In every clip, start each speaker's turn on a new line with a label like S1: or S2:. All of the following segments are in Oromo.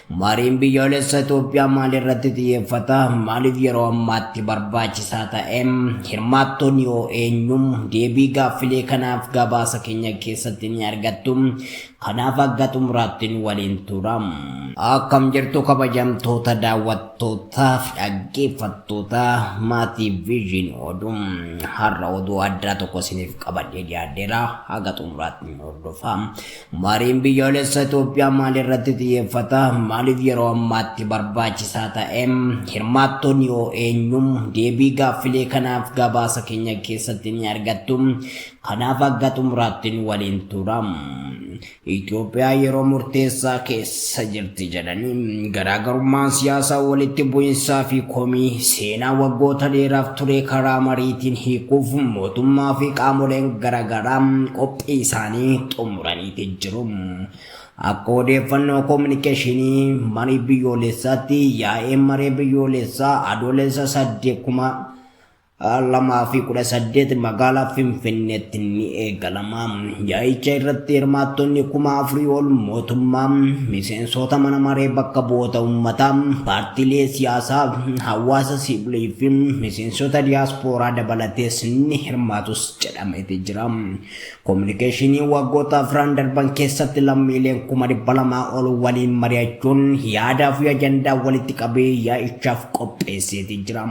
S1: Mariin biyyoolessa Itoophiyaa maal irratti xiyyeeffata? Maaliif yeroo ammaatti barbaachisaa ta'e? Hirmaattonni hoo eenyu? Deebii gaaffilee kanaaf gabaasa keenya keessatti ni argattu. Kanaaf hanga xumuraatti nu waliin tura. Akkam jirtu kabajamtoota daawwattootaa fi dhaggeeffattoota maatii Vision Oduu. Har'a oduu addaa tokko isiniif qabadhee dhiyaadheera. Haga xumuraatti nu hordofaa. Mariin biyyoolessa Itoophiyaa maal irratti xiyyeeffata? Maaliif yeroo ammaatti barbaachisaa ta'e? Hirmaattonni hoo eenyu? Deebii gaaffilee kanaaf gabaasa keenya keessatti ni argattu. Kanaaf hanga xumuraatti nu waliin tura. Itoophiyaa yeroo murteessaa keessa jirti jedhanii garaagarummaan siyaasaa walitti bu'insaa fi komii seenaa waggoota dheeraaf ture karaa mariitiin hiikuuf mootummaa fi qaamoleen garaagaraa qophii isaanii xumuraniiti jiru. Akka odeeffannoo koominikeeshinii marii biyyoolessaatti yaa'een maree biyyoolessaa Adoolessa 8, 2018 magaalaa Finfinneetti ni eegalama. Yaa'icha irratti hirmaattonni 4,000 ol mootummaa, miseensota mana maree bakka bu'oota uummataa, paartiilee siyaasaa, hawaasa siivilii fi miseensota diyaaspooraa dabalatees ni hirmaatus jedhameeti jira. Koominikeeshinii waggoota afran darban keessatti lammiileen 200,000 ol waliin mari'achuun yaadaa fi ajandaa walitti qabee yaa'ichaaf qopheesseeti jira.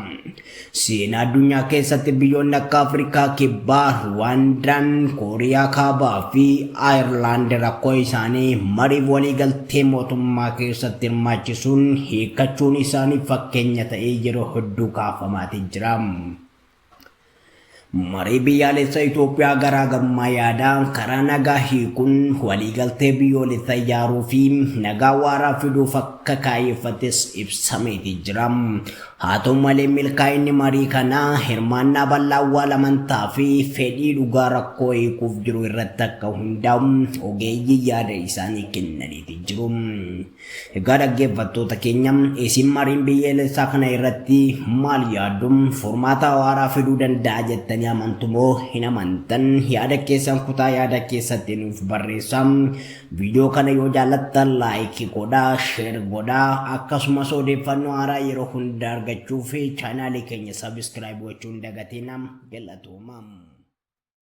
S1: Seenaa addunyaa keessatti biyyoonni akka Afrikaa Kibbaa, Ruwaandaan, Kooriyaa Kaabaa fi Ayirlaand rakkoo isaanii mariif waliigaltee mootummaa keessatti hirmaachisuun hiikkachuun isaanii fakkeenya ta'ee yeroo hedduu kaafamaati jira. Marii biyyaalessa Itoophiyaa garaagarummaa yaadaa karaa nagaa hiikuun waliigaltee biyyoolessa ijaaruu fi nagaa waaraa fiduuf akka kaayyeffates ibsameeti jira. Haa ta'u malee milkaa'inni marii kanaa hirmaannaa bal'aa awwaala amantaa fi fedhii dhugaa rakkoo hiikuuf jiru irratti akka hundaa'u ogeeyyii yaada isaanii kennaniiti jiru. Egaa dhaggeeffattoota keenya isin mariin biyyoolessaa kana irratti maal yaaddu? Furmaata waaraa fiduu danda'a jettanii amantu moo hin amantan? Yaada keessan kutaa yaada keessatti nuuf barreessaa. Viidiyoo kana yoo jaallattan like godhaa, share godhaa, akkasumas odeeffannoo haaraa yeroo hunda argachuuf chaanaalii keenya subscribe gochuu hin dagatinaa. Galatoomaa.